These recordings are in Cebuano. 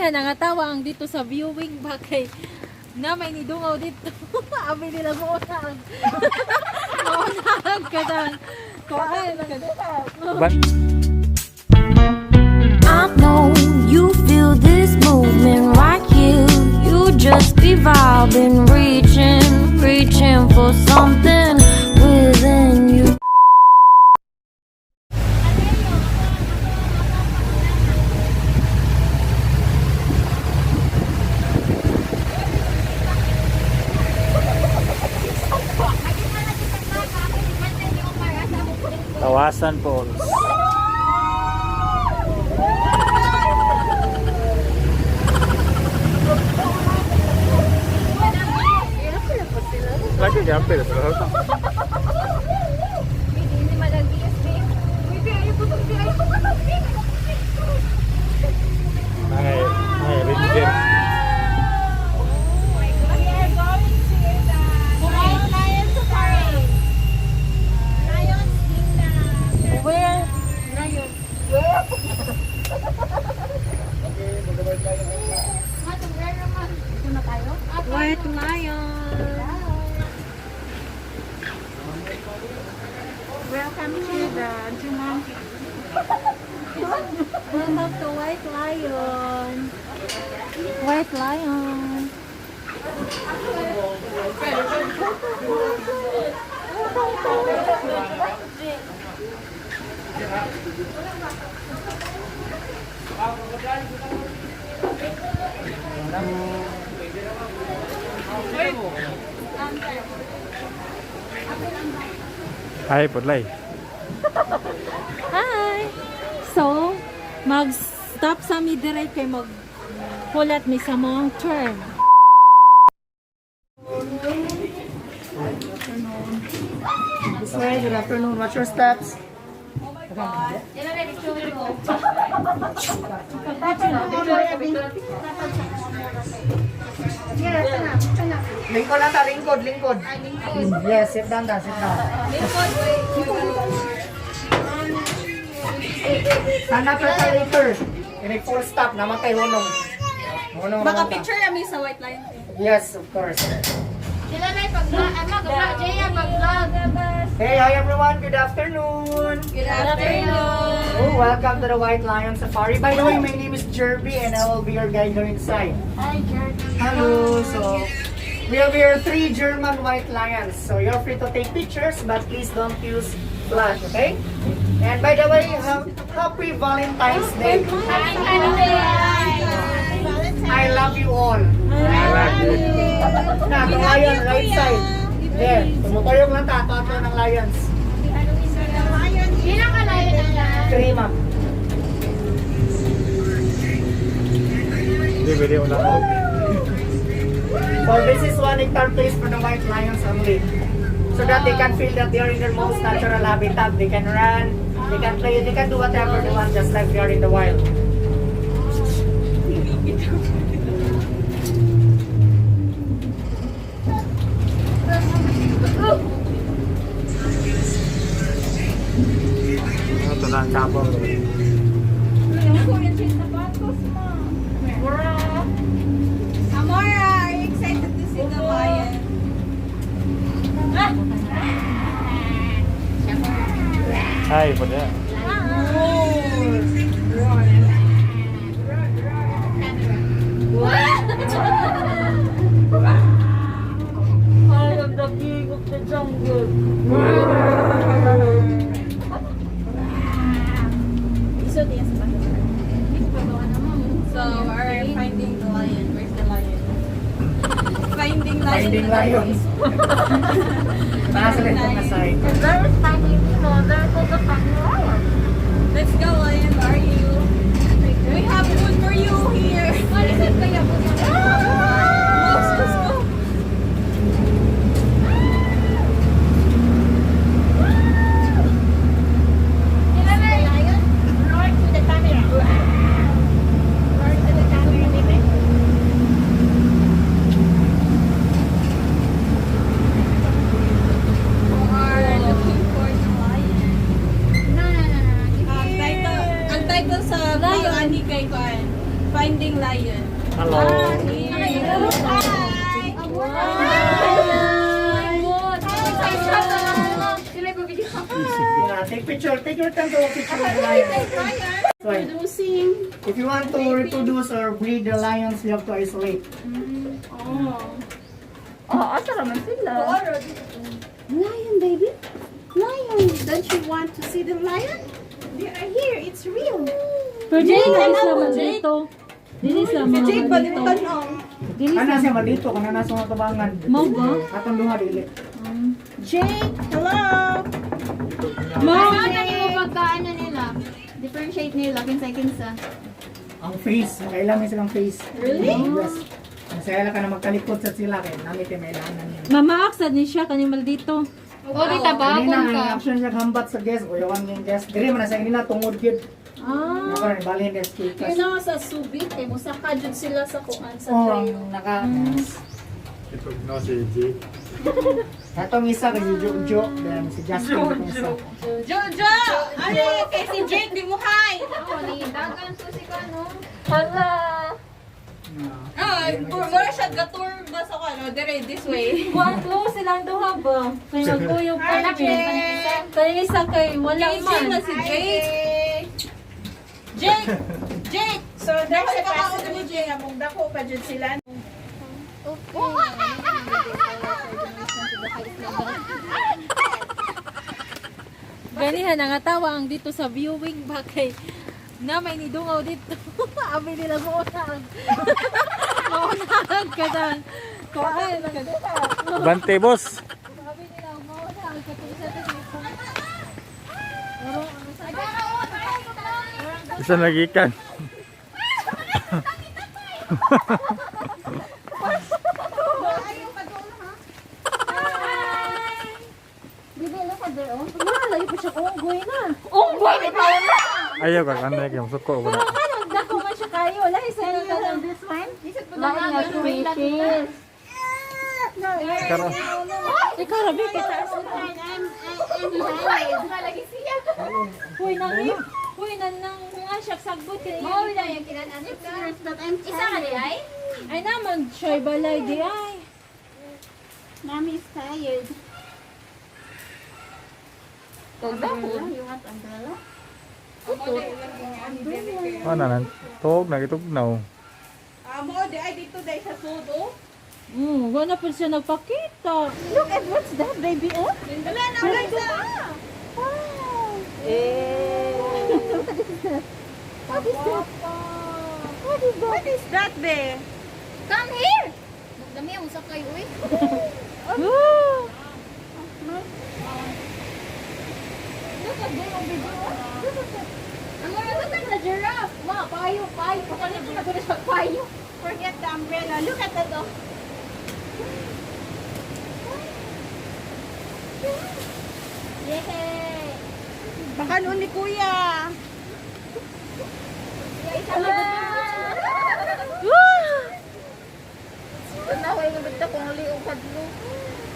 Amihan, nangatawa ang dito sa viewing ba kay na may nidungaw dito. Abi nila mo ang maunang kanang kuan. I know you feel this movement right here. You just be vibing, reaching, reaching for something within you. Tawasan Falls. Lagi gampe pero. Ay, ay, ranger. Where? Lion. White lion. Welcome to the Jumanji. Welcome to White Lion. White Lion. Ay, pudlay. Hi! So, mag-stop sa mi dire kay mag hulat mi sa mong turn. This way, good afternoon. Watch your steps. Lingkod lang ta, lingkod, lingkod. Yes, sit down ta, sit down. Stand up ta later. And full stop, naman kay hunong. Hunong Baka naman ta. picture kami sa white lion. Yes, of course. Sila na pag-vlog, Jaya, mag-vlog. Hey, hi everyone. Good afternoon. Good afternoon. Oh, welcome to the White Lion Safari. By the way, my name is Jerby and I will be your guide here inside. Hi, Jerby. Hello. So, we have here three German white lions. So, you're free to take pictures, but please don't use flash, okay? And by the way, happy Valentine's Day. I love you all. Na, the lion, right side. There, tumutuyog lang ta, tatlo ng lions. Ilang ka lion ang lahat? Three, ma'am. Hindi, pwede wala ako. So this is 1 hectare place for the white lions only. So that they can feel that they are in their most natural habitat. They can run, they can play, they can do whatever they want, just like they are in the wild. Ito na ang kapo. Amora, are you excited to see the lion? Ay, pwede. I am the king of the jungle. So, we're finding the lion. Where's the lion? Finding lion. Finding lions. Nasa rin na side. There is Finding Nemo. There is also Finding Lion. Let's go, lion. Are you? We have food for you here. What is it kaya po? Let's go. Roar to the camera. Roar to the camera, baby. We are looking for the lion. No. Ang title sa vlog ani kay Kwan. Finding lion. Hello. Hi! Yeah, take picture. Take your time to picture with the lion. So, Producing. if you want to reproduce or breed the lions, you have to isolate. Lion, baby. Lion. Don't you want to see the lion? They are here. It's real. Pero dili na sila dito. Dili sila Si Jake ba dito. dito tanong? Dili Kana sila. siya malito, kana nasa mga tabangan. Mao ba? Atong duha dili. Jake, hello. Mao. Ano nimo pagkaano nila? Differentiate nila kinsa-kinsa. Ang face, makailan silang face. Really? Yes. Masaya ka na magkalikot sa sila kay nami kay may ilaanan niya. Mamaak sad ni siya kani maldito. O di tabakon Kanina ka. ang action siya hambat sa guest, uyawan yung guest. Diri man na sa kanina tungod gyud. Ah. Ako na balhin guest Yun kikas. na nga sa Subic, kay musaka jud sila sa kuan sa Oh, trail. ang naka. Itugnaw si Jake. Katong isa kay si Jojo, then si Justin katong isa. Jojo! Ano kay si Jake di mo hi. Dagan to si kano. Hala. Ah, mura siya gatur ba sa kano? Dire this way. Kuan close silang duha ba? Kay magkuyog pa Kay isa kay wala Kay man. na si Jake. Jake! Jake! So there's a possibility nga mong dako pa jud sila. Ganihan nangatawa ang dito sa viewing ba kay na may nidungaw dito. Abi nila maunang. Maunang kadang. Kuan. Bante, boss. Abi nila maunang katong sa dito. Isa nagikan. Bibi, look at there, oh. Malayo pa siya unggoy na. Unggoy bitaw na. Ayaw ka kanay kay suko ko Pero na. ano, dako man siya kayo. Lahi sa iyo ka lang. This one? Lain nga species. Karon. Ikaw, rabi, kita. Lagi siya. Huy, nang Huy, nang nang nga siya sagbot kay Mao na yung kinanan ka. Isa ka di ay? Ay naman, siya balay di ay. Mommy is tired. Umbrella? You want umbrella? Ano nan? Tog nagitugnaw. Amo di ay dito dai sa sudo. Wala po siya nagpakita. Look at what's that, baby? Oh, Wala na wala isa. wow. Eh. What is that? What is that? What is that, be? Come here. Dami ang usa kayo uy. Woo! Look at them, oh, baby. Look at that. Ang mura look at the giraffe. Ma, payo, payo. Pakalit na ko na siya payo. Forget the umbrella. Look at that, oh. Yay! Baka noon ni Kuya.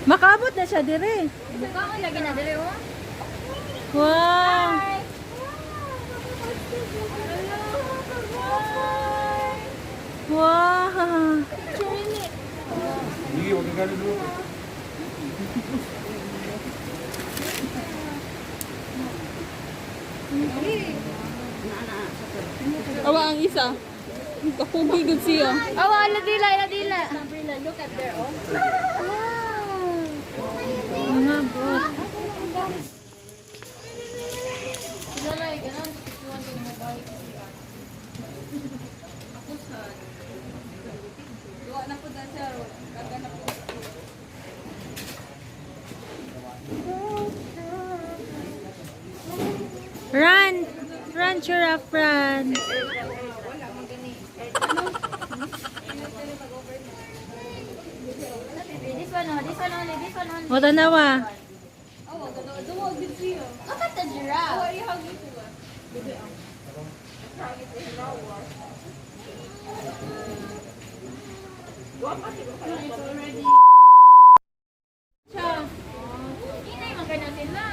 Makaabot na siya dire. Bakit lagi na dire oh? Wow! Wow! Awa ang isa. Kapugi gud siya. Awa ala dila, ala dila. Look at there oh. Mga bot. Run! Run, giraffe, run! This one oh, this one only, this one only. O, tanawa. Look at the giraffe. Inay man ka na sila.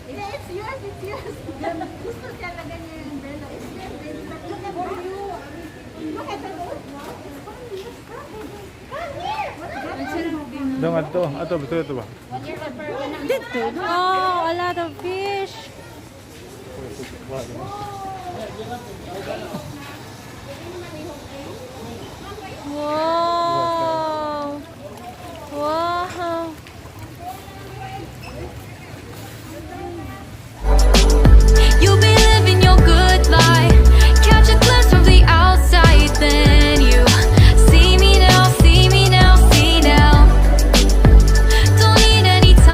Yeah, it's yours, it's yours. Gusto talaga niya yung umbrella. It's yours, baby. But look at for you. Look at the road. It's funny. Come, baby. Come here. Dong ato, ato betul ito ba? Dito. Oh, a lot of fish. Wow.